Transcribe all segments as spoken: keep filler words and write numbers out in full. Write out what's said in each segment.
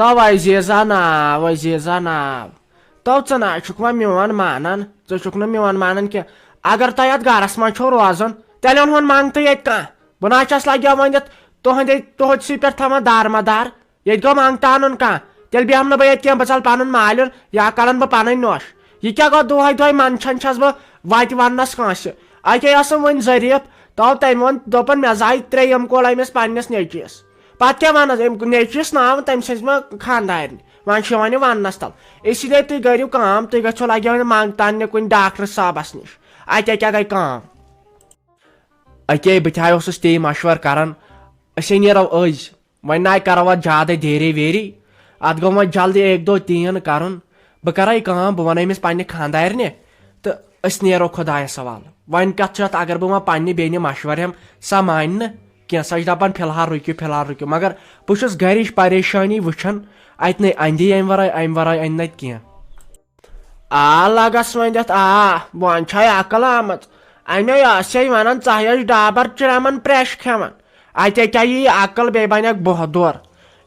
تو عزیزا ناو، عزیزا ناو۔ تو ژٕ نہ چھُکھ وۄنۍ میون مانان، ژٕ چھُکھ نہٕ میون مانان کینٛہہ۔ اگر تۄہہِ اتھ گرس منٛز چھو روزُن، تیٚلہِ اوٚنہون منٛگتہٕ ییٚتہِ کانٛہہ۔ بہٕ نہ چھس لگیو ؤنِتھ تُہنٛدے، تُہنٛدسٕے پٮ۪ٹھ تھاوان دارمدار۔ ییٚتہِ گوٚو منٛگتہٕ انُن کانٛہہ، تیٚلہِ بیٚہمہٕ نہٕ بہٕ ییٚتہِ کینٛہہ، بہٕ ژلہٕ پنُن مالیُن یا کڑن بہٕ پنٕنۍ نوٚش۔ یہِ کیٛاہ گوٚو دۄہے دۄہے منٛدچھان چھس بہٕ وتہِ وننس کٲنٛسہِ؟ اکے ٲسٕم وۄنۍ ظریف، تو تٔمۍ ووٚن، دوٚپُن، مےٚ زایہِ ترٛیٚیِم کول أمِس پننِس نیٚچوِس۔ پتہٕ کیٛاہ ونس، أمۍ نیٚچوِس ناو تٔمۍ سٕنٛزِ ما خانٛدارنہِ؟ وۄنۍ چھُ یِوان یہِ وننس تل۔ اسی لیے تُہۍ کٔرِو کٲم، تُہۍ گٔژھِو لگیو وۄنۍ منٛگتہٕ اننہِ کُنہِ ڈاکٹر صٲبس نِش۔ اتہِ کیٛاہ گٔے کٲم؟ اکے بہٕ تہِ ہا اوسُس تی مشور کران، أسے نیرو أزۍ۔ وۄنۍ ناے کرو اتھ زیادے دیرے ویری، اتھ گوٚو وۄنۍ جلدی ایک دو تین کرُن۔ بہٕ کرے کٲم، بہٕ ونہٕ أمِس پننہِ خانٛدارنہِ تہٕ أسۍ نیرو خۄدایس حوالہٕ۔ وۄنۍ کتھ چھِ اتھ، اگر بہٕ وۄنۍ پننہِ بیٚنہِ مشور ہٮ۪مہٕ، سۄ مانہِ نہٕ کینٛہہ، سۄ چھِ دپان، فی الحال رُکِو، فی الحال رُکِو۔ مگر بہٕ چھُس گرِچ پریشٲنی وٕچھان، اتہِ نے اندِ امہِ ورٲے، امہِ ورٲے اندِ نہٕ اتہِ کینٛہہ۔ آ لگس وۄنۍ دِتھ، آ، وۄنۍ چھے عقل آمٕژ۔ اَمے ٲسے ونان، ژےٚ ٲسۍ ڈابر چرمن پریش کھٮ۪وان۔ اتے کیٛاہ یی عقل، بیٚیہِ بنکھ بۄہہ دور۔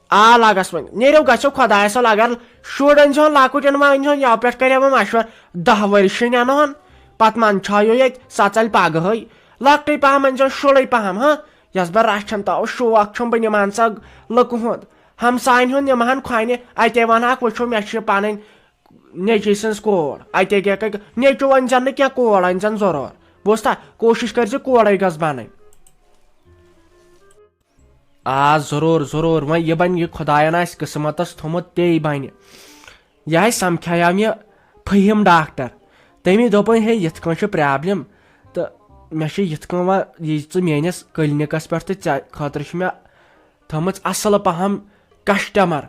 آ لگس وۄنۍ، نیٖرِو گژھِو خۄدایس حوال۔ اگر شُر أنۍزِہون لۄکُٹ، یِنہٕ وۄنۍ أنۍزِہون یَوٕ پٮ۪ٹھ کرے وۄنۍ مشور، دہ ؤرۍ شِنۍ انہون، پتہٕ منٛدچھایو ییٚتہِ، سۄ ژلہِ پگہٕے۔ لۄکٹُے پہم أنۍزِہون، شُرُے پہم، ہاں، یس بہٕ رچھن تاو، شوق چھُم بہٕ نِمہٕ ہن سۄ لُکہٕ ہُنٛد۔ ہمساین ہُنٛد نِمہٕ ہن کھۄنہِ، اتے ونہٕ ہاکھ، وٕچھِو، مےٚ چھِ یہِ پنٕنۍ نیٚچوۍ سٕنٛز کور۔ اتے گٔے کتھ، نیٚچوٗ أنۍ زٮ۪ن نہٕ کینٛہہ، کور أنۍ زٮ۪ن ضروٗر۔ بوٗزتھا، کوٗشِش کٔرۍ زِ کورے گٔژھ بنٕنۍ۔ آ، ضروٗر، ضروٗر۔ وۄنۍ یہِ بنہِ، یہِ خۄداین آسہِ قٕسمتس تھوٚمُت، تے بنہِ۔ یہِ آسہِ سمکھیاو مےٚ فہیم ڈاکٹر۔ تٔمی دوٚپُن، ہے، یِتھ کٔنۍ چھِ پرابلم، تہٕ مےٚ چھِ یِتھ کٔنۍ وۄنۍ یہِ ژٕ میٲنِس کلینکس پٮ۪ٹھ، تہٕ ژےٚ خٲطرٕ چھِ مےٚ تھٲمٕژ اصل پہم کسٹمر۔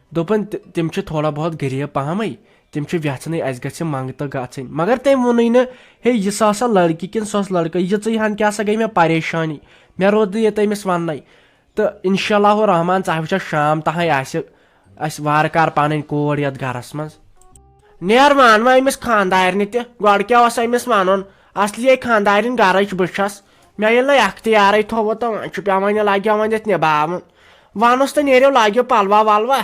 دوٚپُن، تِ-، تِم چھِ تھوڑا بہت غریب پہمٕے، تِم چھِ یژھنٕے اسہِ گژھِ منٛگتہٕ گژھٕنۍ۔ مگر تٔمۍ ووٚنُے نہٕ، ہے، یہِ سا سا لڑکی کِنہٕ سۄ ٲس لڑکہٕ، یِژٕے ہن کیٛاہ سا گٔے مےٚ پریشٲنی۔ مےٚ روٗد نہٕ یہِ تٔمِس وننَے۔ تہٕ انشاء اللہ الرحمن، ژٕ وٕچھکھ، شام تام آسہِ اسہِ وارٕ کارٕ پنٕنۍ کور یتھ گرس منٛز۔ نیر وان وۄنۍ أمِس خانٛدارنہِ تہِ، گۄڈٕ کیٛاہ اوس أمِس ونُن؟ اصلی یے خانٛدارِنۍ گرٕچ بہٕ چھس، مےٚ ییٚلہِ نہٕ اختیارٕے تھوٚوُ تہٕ وۄنۍ چھُ پٮ۪وان یہِ لگیوان یتھ نباوُن۔ ونُس تہٕ نیرِو، لٲگِو پلوا ولوا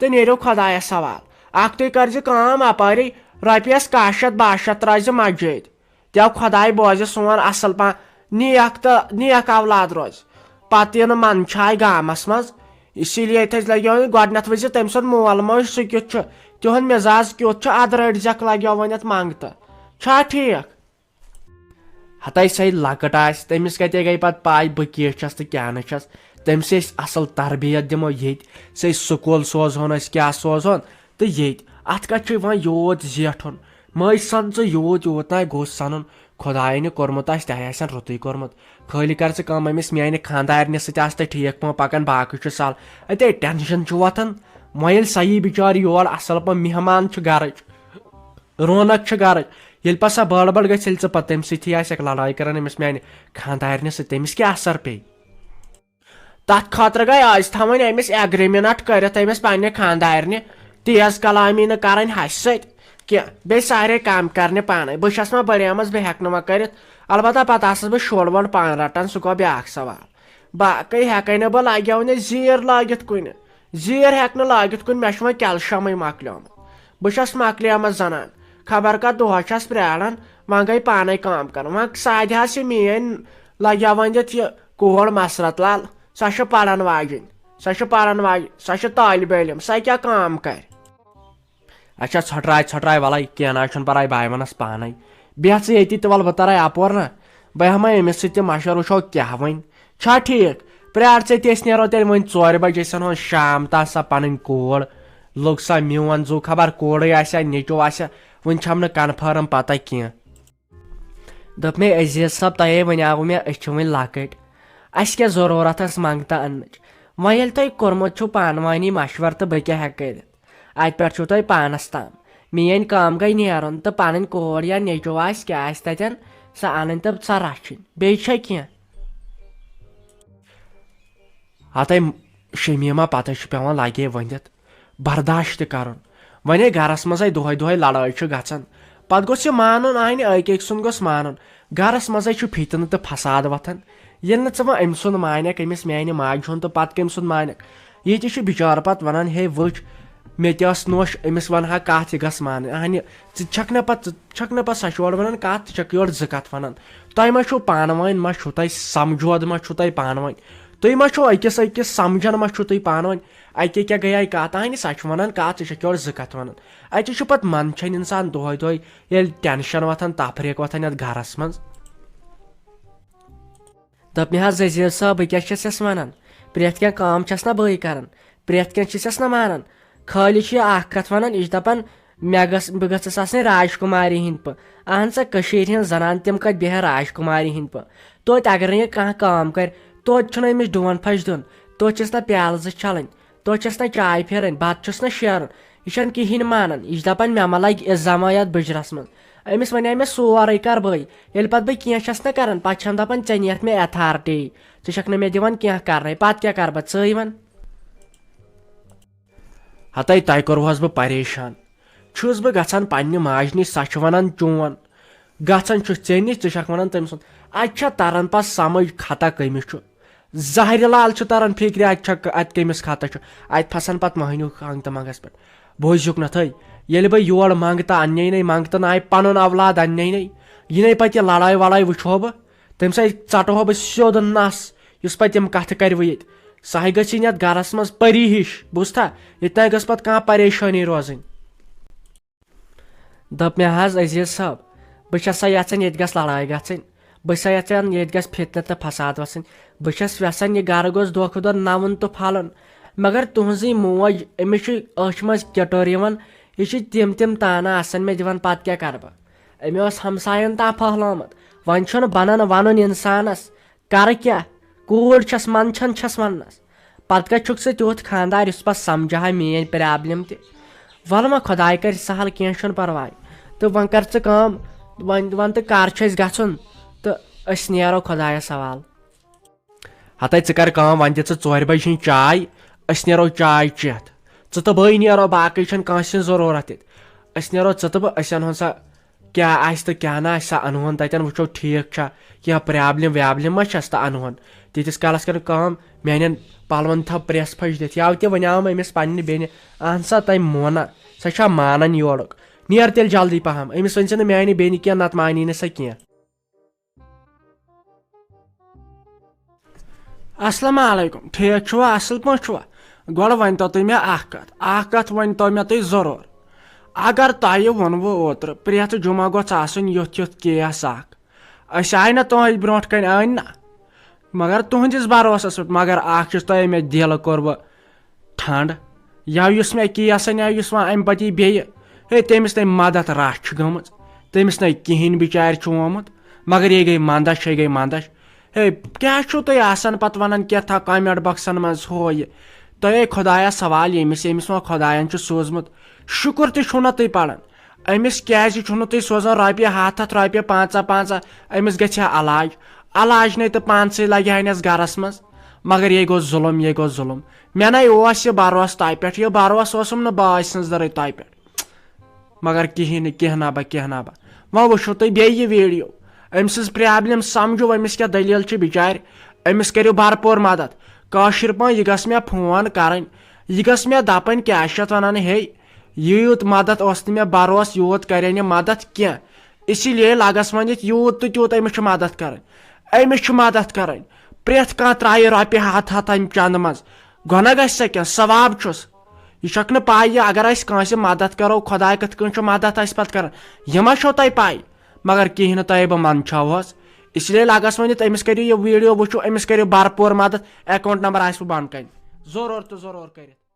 تہٕ نیرِو خۄدایس حوال۔ اکھ تُہۍ کٔرزِ کٲم، اپٲری رۄپیس کاہ شتھ باہ شتھ ترٲیزِ مسجد۔ دٮ۪و خۄداے بوزِ سون اصل پہم نیک تہٕ نیک اولاد روزِ۔ پتہٕ یِنہٕ منٛدچھاے گامس منٛز۔ اسی لیے تھٔز لگیو وۄنۍ گۄڈٕنٮ۪تھ وٕچھ زِ تٔمۍ سُنٛد مول موج سُہ کیُتھ چھُ، تِہُنٛد مزاز کیُتھ چھُ، ادٕ رٔٹۍ زٮ۪کھ لگیو وۄنۍ اتھ منٛگتہٕ۔ چھا ٹھیٖک؟ ہتے سۄے لۄکٕٹ آسہِ، تٔمِس کتے گٔے پتہٕ پاے بہٕ کیٛاہ چھس تہٕ کیٛاہ نہٕ چھس۔ تٔمِس أسۍ اصل تربیت دِمو ییٚتہِ، سُہ أسۍ سکوٗل سوزہون، أسۍ کیٛاہ سوزہون، تہٕ ییٚتہِ۔ اتھ کتھ چھُ وۄنۍ یوٗت زیٹھُن؟ مٔنٛزۍ سن ژٕ یوٗت یوٗت نہ گوٚژھ سنُن۔ خۄداین یہِ کوٚرمُت آسہِ، تہِ آسن رُتُے کوٚرمُت۔ خٲلی کر ژٕ کٲم، أمِس میانہِ خانٛدارنہِ سۭتۍ آس تہٕ ٹھیٖک پٲٹھۍ پکان، باقٕے چھُ سہل۔ اتے ٹینشن چھُ وۄتھان۔ وۄنۍ ییٚلہِ سۄ یی بِچٲر یور، اصل پٲٹھۍ مہمان چھُ گرٕچ، رونق چھِ گرٕچ۔ ییٚلہِ پتہٕ سۄ بٔڑ بٔڑ گژھِ، ییٚلہِ ژٕ پتہٕ تٔمۍ سۭتۍ آسکھ لڑٲے کران أمِس میانہِ خانٛدارنہِ سۭتۍ، تٔمِس کیٛاہ اثر پیٚیہِ؟ تتھ خٲطرٕ گٔے أزۍ تھاوٕنۍ أمِس ایگریمنٹ کٔرِتھ أمِس پننہِ خانٛدارنہِ، تیز کلامی نہٕ کرٕنۍ ہسہِ سۭتۍ کینٛہہ، بیٚیہِ سارے کامہِ کرنہِ پانے۔ بہٕ چھس وۄنۍ بڑیمٕژ، بہٕ ہٮ۪کہٕ نہٕ وۄنۍ کٔرِتھ۔ البتہ پتہٕ آسس بہٕ شُر وُر پانہٕ رٹان، سُہ گوٚو بیٛاکھ سوال۔ باقٕے ہٮ۪کے نہٕ بہٕ لگیو نہٕ زیٖر لٲگِتھ کُنہِ، زیٖر ہٮ۪کہٕ نہٕ لٲگِتھ کُنہِ، مےٚ چھُ وۄنۍ کیلشمٕے مۄکلیومُت۔ بہٕ چھس مۄکلیمٕژ زنان، خبر کتھ دۄہس چھس پراران، وۄنۍ گٔے پانے کٲم کران۔ وۄنۍ سادِ ہا چھِ میٲنۍ لگیو وۄنۍ دِتھ یہِ کوٗر مسرت لال، سۄ چھِ پران واجِنۍ، سۄ چھِ پران واجِنۍ، سۄ چھِ طٲلبِ علم، سۄ کیٛاہ کٲم کرِ؟ اچھا، ژھۄٹراے، ژھۄٹراے، وَلَے، کینٛہہ نہ حظ چھُنہٕ پَرواے، بہٕ ہا وَنَس پانَے۔ بیٚہہ ژٕ ییٚتی تہٕ وَلہٕ بہٕ تَرَے اَپور نہ، بہٕ ہٮ۪مَے أمِس سۭتۍ تہِ مَشوَرٕ، وٕچھو کیٛاہ وۄنۍ۔ چھا ٹھیٖک؟ پرٛار ژٕ ییٚتی، أسۍ نیرو تیٚلہِ وۄنۍ ژورِ بَجہِ، أسۍ اَنہون شام تام سۄ پَنٕنۍ کوٗر۔ لوٚگ سا میون زُو، خبر کوٗرٕے آسیا، نیٚچوٗ آسیا، وٕنہِ چھَم نہٕ کنفٲرٕم پَتہ کینٛہہ۔ دوٚپ مےٚ، عزیز صٲب، تۄہے وَنیٛاوٕ مےٚ، أسۍ چھِ وٕنہِ لۄکٕٹۍ، اَسہِ کیٛاہ ضروٗرت ٲس منٛگتہٕ اَننٕچ؟ وۄنۍ ییٚلہِ تۄہہِ کوٚرمُت چھُو پانہٕ وٲنی مَشوَرٕ، تہٕ بہٕ کیٛاہ ہٮ۪کہٕ کٔرِتھ؟ اَتہِ پٮ۪ٹھ چھُو تۄہہِ پانَس تام۔ میٛٲنۍ کٲم گٔے نیرُن تہٕ پَنٕنۍ کور یا نیٚچوٗ آسہِ، کیٛاہ آسہِ تَتٮ۪ن، سۄ اَنٕنۍ تہٕ سۄ رَچھٕنۍ۔ بیٚیہِ چھا کینٛہہ؟ ہَتَے شمیٖما، پَتہٕ چھُ پٮ۪وان لَگے ؤنِتھ، برداش تہِ کَرُن۔ وۄنۍ ہے گَرَس منٛزَے دۄہَے دۄہَے لَڑٲے چھِ گژھان، پَتہٕ گوٚژھ یہِ مانُن، اَہنہِ أکۍ أکۍ سُنٛد گوٚژھ مانُن۔ گَرَس منٛزَے چھُ فِتنہٕ تہٕ فساد وۄتھان۔ ییٚلہِ نہٕ ژٕ وۄنۍ أمۍ سُنٛد مانَکھ، أمِس میٛانہِ ماجہِ ہُنٛد، تہٕ پَتہٕ کٔمۍ سُنٛد مانَکھ؟ یہِ تہِ چھُ بِچارٕ پتہٕ ونان، ہے وٕچھ، مےٚ تہِ ٲس نوش، أمِس ونہٕ ہا کتھ، یہِ گژھ مانٕنۍ۔ اہنہِ، ژٕ چھکھ نہ پتہٕ، ژٕ چھکھ نہ پتہٕ سۄ چھِ یورٕ ونان کتھ، ژٕ چھکھ یورٕ زٕ کتھ ونان۔ تۄہہِ ما چھُو پانہٕ ؤنۍ، ما چھُو تۄہہِ سمجھوتہٕ، ما چھُو تۄہہِ پانہٕ ؤنۍ؟ تُہۍ ما چھُو أکِس أکِس سمجھان، ما چھُو تُہۍ پانہٕ ؤنۍ؟ اَتہِ کیٛاہ گٔیے کتھ؟ اہنہِ، سۄ چھِ ونان کتھ، ژٕ چھکھ یورٕ زٕ کتھ ونان۔ اَتہِ چھُ پتہٕ منٛدچھان انسان دۄہے دۄہے، ییٚلہِ ٹینشن وۄتھان، تفریق وۄتھان یتھ گرس منٛز۔ دوٚپ مےٚ، حظ عزیز صٲب، بہٕ کیٛاہ چھَس یَس وَنان؟ پرٛٮ۪تھ کینٛہہ کٲم چھَس نہ بٕے کَران، پرٛٮ۪تھ کینٛہہ چھِس یَس نہ مانان۔ خٲلی چھِ یہِ اَکھ کَتھ وَنان، یہِ چھِ دَپان، مےٚ گٔژھ، بہٕ گٔژھٕس آسٕنۍ راجکُماری ہِنٛدۍ پٲٹھۍ۔ اَہَن سا، کٔشیٖرِ ہِنٛز زَنان تِم کَتہِ بیٚہن راجکُماری ہِنٛدۍ پٲٹھۍ؟ توتہِ اگر نہٕ یہِ کانٛہہ کٲم کَرِ، توتہِ چھُنہٕ أمِس ڈوٗن پھَش دیُن، توتہِ چھِس نہ پیالہٕ زٕ چھَلٕنۍ، توتہِ چھِس نہ چاے پھِرٕنۍ، بَتہٕ چھُس نہ شیرُن۔ یہِ چھَنہٕ کِہیٖنۍ مانان۔ یہِ چھِ دَپان، مےٚ مہ لَگہِ عزت یَتھ بٕجرَس منٛز۔ أمِس وَنے مےٚ سورُے کَرٕ بٕے۔ ییٚلہِ پَتہٕ بہٕ کینٛہہ چھَس نہ کَران، پَتہٕ چھَم دَپان، ژےٚ نِیَتھ مےٚ authority، ژٕ چھَکھ نہٕ مےٚ دِوان کینٛہہ کَرنَے، پَتہٕ کیٛاہ کَرٕ بہٕ، ژٕے وَن؟ ہَتَے تۄہہِ کوٚروہَس بہٕ پریشان۔ چھُس بہٕ گژھان پنٛنہِ ماجہِ نِش، سۄ چھِ وَنان چون، گژھان چھُس ژےٚ نِش، ژٕ چھَکھ وَنان تٔمۍ سُنٛد۔ اَتہِ چھا تَران پَتہٕ سَمٕجھ خطا کٔمِس چھُ؟ زہرِ لال چھُ تران فِکرِ، اتہِ چھا، اتہِ کٔمِس خطا چھُ؟ اتہِ پھسان پتہٕ مٔہنیوٗ ہنٛگتہٕ منٛگس پٮ۪ٹھ۔ بوٗزِکھ نہ تُہۍ، ییٚلہِ بہٕ یورٕ منٛگتہٕ اننے نے، منٛگتہٕ نہ آیہِ پنُن اولاد اننے نے، یہِ نے پتہٕ یہِ لڑٲے وڑٲے وٕچھو بہٕ، تٔمۍ سۭتۍ ژٹہو بہٕ سیوٚد نس، یُس پتہٕ تِم کتھٕ کرِ وۄنۍ ییٚتہِ۔ سۄ ہے گٔژھِنۍ یتھ گرس منٛز پری ہِش، بوٗزتھا؟ ییٚتہِ نہ گٔژھ پتہٕ کانٛہہ پریشٲنی روزٕنۍ۔ دوٚپ مےٚ، حظ عزیز صٲب، بہٕ چھَس سا یَژھان ییٚتہِ گژھِ لڑٲے گژھٕنۍ، بہٕ چھَس سا یَژھان ییٚتہِ گژھِ فِتنہٕ تہٕ فساد وَسٕنۍ، بہٕ چھَس یَژھان یہِ گرٕ گوٚژھ دۄہ کھۄتہٕ دۄہ نَوُن تہٕ پھۄلُن، مگر تُہٕنٛزٕے موج، أمِس چھِ أچھ منٛز کِٹُر یِوان، یہِ چھِ تِم تِم تانہٕ آسان مےٚ دِوان، پَتہٕ کیٛاہ کَرٕ بہٕ؟ أمۍ اوس ہمساین تام پھٔہلومُت، وۄنۍ چھُنہٕ بَنان وَنُن اِنسانَس، کَرٕ کیٛاہ؟ کوٗر چھَس، منٛدچھان چھَس وَننَس۔ پَتہٕ کَتہِ چھُکھ ژٕ تیُتھ خانٛدار یُس پَتہٕ سَمجھِ ہا میٛٲنۍ problem تہِ؟ وَلہٕ وۄنۍ خۄداے کَرِ سَہل، کینٛہہ چھُنہٕ پَرواے۔ تہٕ وۄنۍ کَر ژٕ کٲم، وۄنۍ وَن تہٕ کَر چھُ اَسہِ گژھُن تہٕ أسۍ نیرو خۄدایَس حوالہٕ۔ ہَتَے ژٕ کَر کٲم، وۄنۍ دِ ژٕ ژورِ بَجہِ ہِنٛز چاے، أسۍ نیرو چاے چٮ۪تھ۔ ژٕ تہٕ بٕے نیرو، باقٕے چھَنہٕ کٲنٛسہِ ہِنٛز ضروٗرت ییٚتہِ۔ أسۍ نیرو ژٕ تہٕ بہٕ، أسۍ اَنہون سۄ کیٛاہ آسہِ تہٕ کیٛاہ نہٕ آسہِ، سۄ اَنہون تَتٮ۪ن، وٕچھو ٹھیٖک چھا، کینٛہہ problem وابلم ما چھَس تہٕ اَنہون۔ تیٖتِس کالَس کَرٕ کٲم، میٛانٮ۪ن پَلوَن تھاو press پھٔج دِتھ۔ یَوٕ تہِ وَنیٛاوُم أمِس پنٛنہِ بیٚنہِ، اَہَن سا تۄہہِ مونا، سۄ چھا مانان یورُک؟ نیر تیٚلہِ جلدی پَہَم، أمِس ؤنۍ زِ نہٕ میٛانہِ بیٚنہِ کینٛہہ، نَتہٕ مانی نہٕ سۄ کینٛہہ۔ السلام علیکم، ٹھیک چھُوا؟ اصل پٲٹھۍ چھُوا؟ گۄڈٕ ؤنۍ تو تُہۍ مےٚ اکھ کتھ، اکھ کتھ ؤنۍ تو مےٚ تُہۍ ضروٗر۔ اگر تۄہہِ ووٚنوُ اوترٕ پرٛٮ۪تھ جمعہ گوٚژھ آسُن یُتھ یُتھ case اکھ، أسۍ آے نہ تُہنٛدِ برونٛٹھ کنہِ، أنۍ نہ، مگر تُہنٛدِس بھروسس پٮ۪ٹھ، مگر اکھ چیٖز تۄہہِ مےٚ دِل کوٚروٕ ٹھنٛڈ۔ یا یُس مےٚ case اَنیٛاو، یُس وۄنۍ اَمہِ پَتہٕ یی بیٚیہِ، ہے، تٔمِس نے مَدَتھ رَژھ چھِ گٔمٕژ، تٔمِس نے کِہیٖنۍ بِچارِ چھُ آمُت، مگر یے گٔے مَندَچھ، یے گٔے مَندَچھ۔ ہے، کیٛاہ چھُو تُہۍ آسان پَتہٕ وَنان کینٛہہ تھا comment boxن منٛز ہُہ یہِ؟ تۄہہِ ہے خۄدایَس سوال، ییٚمِس، ییٚمِس وۄنۍ خۄدایَن چھُ سوٗزمُت، شُکُر تہِ چھُو نہ تُہۍ پَران۔ أمِس کیٛازِ چھُو نہٕ تُہۍ سوزان رۄپیہِ ہَتھ ہَتھ، رۄپیہِ پنٛژاہ پنٛژاہ؟ أمِس گژھِ ہا علاج، علاج نے تہٕ پانسٕے لَگہِ ہا أمِس گَرَس منٛز۔ مگر یے گوٚو ظُلُم، یے گوٚو ظُلُم۔ مےٚ نے اوس یہِ بروسہٕ تۄہہِ پٮ۪ٹھ، یہِ بروسہٕ اوسُم نہٕ باج سٕنٛز دٔرٕے تۄہہِ پٮ۪ٹھ۔ مگر کِہیٖنۍ نہٕ، کینٛہہ نہ با، کینٛہہ نہ با۔ وۄنۍ وٕچھِو تُہۍ بیٚیہِ یہِ video۔ أمۍ سٕنٛز problem سَمجھِو، أمِس کیٛاہ دٔلیٖل چھِ بِچارِ۔ أمِس کٔرِو بھرپوٗر مدد۔ کٲشِر پٲٹھۍ یہِ گٔژھ مےٚ phone کَرٕنۍ، یہِ گٔژھ مےٚ دَپٕنۍ، کیٛاہ چھِ اَتھ وَنان، ہے، یوٗت مدد اوس نہٕ مےٚ بروسہٕ، یوٗت کَرے نہٕ مدد کینٛہہ۔ اسی لیے لَگَس وۄنۍ ییٚتہِ یوٗت تہٕ تیوٗت، أمِس چھِ مدد کَرٕنۍ، أمِس چھِ مدد کَرٕنۍ۔ پرٛٮ۪تھ کانٛہہ ترٛایہِ رۄپیہِ ہَتھ ہَتھ اَمہِ چَندٕ منٛز۔ گۄناہ گژھِ سا کینٛہہ؟ ثواب چھُس۔ یہِ چھَکھ نہٕ پَے، یہِ اگر أسۍ کٲنٛسہِ مدد کَرو، خۄداے کِتھ کٔنۍ چھُ مدد اَسہِ پَتہٕ کَران، یہِ ما چھو تۄہہِ پَے؟ مگر کِہیٖنۍ نہٕ، تۄہے بہٕ منٛدچھاوہوس۔ اس لیے لَگَس وۄنۍ ییٚتہِ، أمِس کٔرِو یہِ video وٕچھِو، أمِس کٔرِو بھرپوٗر مدد، account number آسِوٕ بۄنہٕ کَنہِ۔ ضروٗر تہٕ ضروٗر کٔرِتھ۔